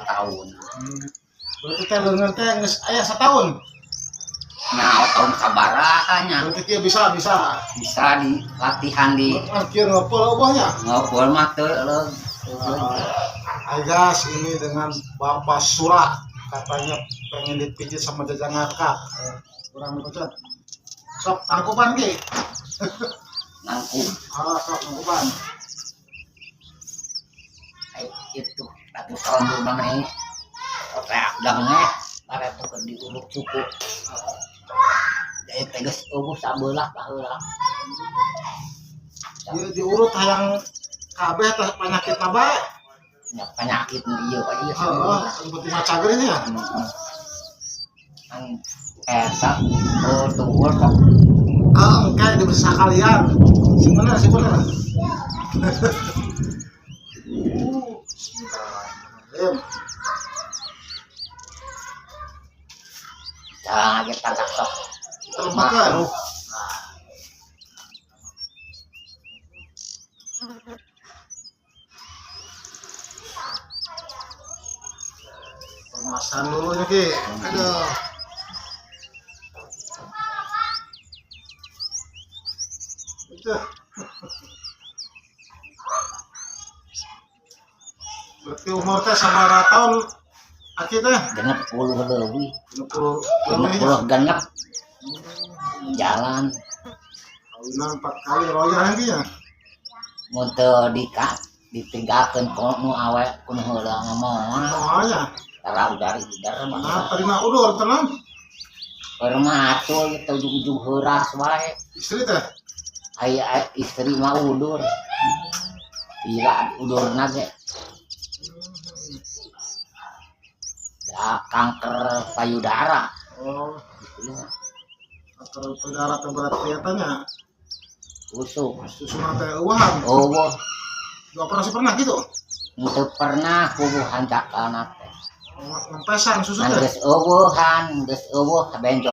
Tahun. Berarti teh leungeun teh geus aya setahun. Nah, tahun sabaraha nya. Berarti kieu bisa bisa. Bisa di latihan di Ah, kieu ngepul eueuhnya. Ngobrol mah teu leung. Hai guys, ini dengan Bapak Sura katanya pengen dipijit sama Jajang Ngakak. Kurang dipecet. Sok tangkupan ki. Nangkup. Ah, sok tangkupan. Ai itu atuh tahun mana ini. Otak dangnya para tuh keur diuruk cukup. Jadi tegas eueuh sabelah baheula. Ieu diurut hayang kabeh teh penyakit bae. Nya penyakit nu ieu ieu. Heeh, anu penting mah cager nya. Kan eta oh tuwul kok. Ah, engke dibersih kalian. Sing bener, sing bener. Bismillahirrahmanirrahim. Jangan kita tangkap sok. Kita makan. Pemasan dulu nih, Ki. Aduh. Itu. Berarti umur teh sabaraha tahun aki teh? 60 leuwih. 60 Genep leuwih. puluh genep. Jalan. Kawinan 4 kali royal ki ya. Mun teu dika ditinggalkeun ku nu awe ku nu heula ngomong. Moalnya. Tara udari udar mah. Nah, terima udur tenang. Permatu itu ujung-ujung heuras wae. Istri teh? Aya istri mah udur. Gila udurna ge. Ya kanker payudara. Oh. Istri mah. Kanker payudara teh berat kelihatannya. Usuk. Susuna teh eueuhan. Eueuh. Dioperasi pernah gitu? Henteu pernah kubuh hancakalna teh. Ngempesan susu teh. Geus eueuhan, geus eueuh benjol.